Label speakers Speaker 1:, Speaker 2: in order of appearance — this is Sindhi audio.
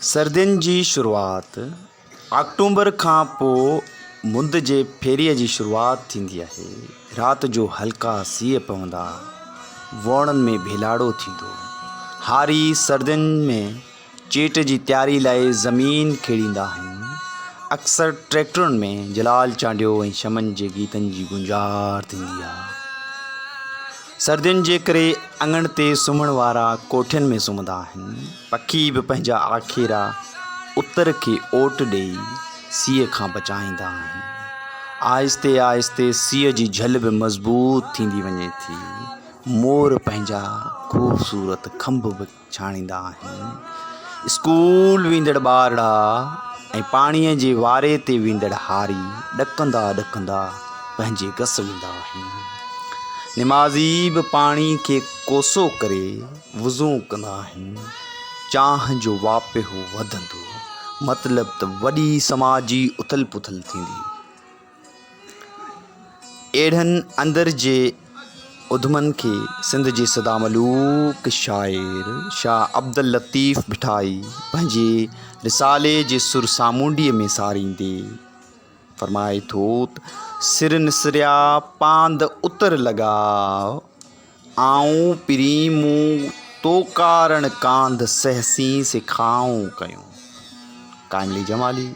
Speaker 1: سردين جي شروعات آڪٽومبر کان پوء مند جي ڦيري جي شروعات ٿيندي آهي. رات جو هلڪا سيء پوندا، ووڻن ۾ ڀيلاڙو ٿيندو. هاري سردين ۾ چيٽ جي تياري لاء زمين کيڙيندا آهن. اڪثر ٽريڪٽرن ۾ جلال چانڊيو ۽ شمن جي گيتن جي گونجار ٿيندي آهي. سردين جي ڪري اڱڻ تي سمهڻ وارا ڪوٺين ۾ سمهندا آهن. پکي به پنهنجا آکيرا اتر کي اوٽ ڏيئي سيء کان بچائيندا آهن. آهستي آهستي سيء جي جهل به مضبوط ٿيندي وڃي ٿي. مور پنهنجا خوبصورت کنڀ به ڇاڻيندا آهن. اسڪول ويندڙ ٻارڙا ۽ پاڻيء جي واري تي ويندڙ هاري ڏڪندا ڏڪندا پنهنجي گس ويندا آهن. نمازي به پاڻي کي ڪوسو ڪري وضو ڪندا آهن. چانهه جو واپهو وڌندو، مطلب ته وڏي سماجي اٿل پٿل ٿيندي. اهڙن اندر جي اڌمن کي سنڌ جي سدا ملوڪ شاعر شاهه عبداللطيف ڀٽائي پنهنجي رسالي جي سر سامونڊيء ۾ ساريندي فرمائي ٿو ته، سر نسريا پاند اتر لڳا، آئون پرين مون تو ڪارڻ ڪانڌ سهسين سکائون ڪيون. قائم علي جمالي.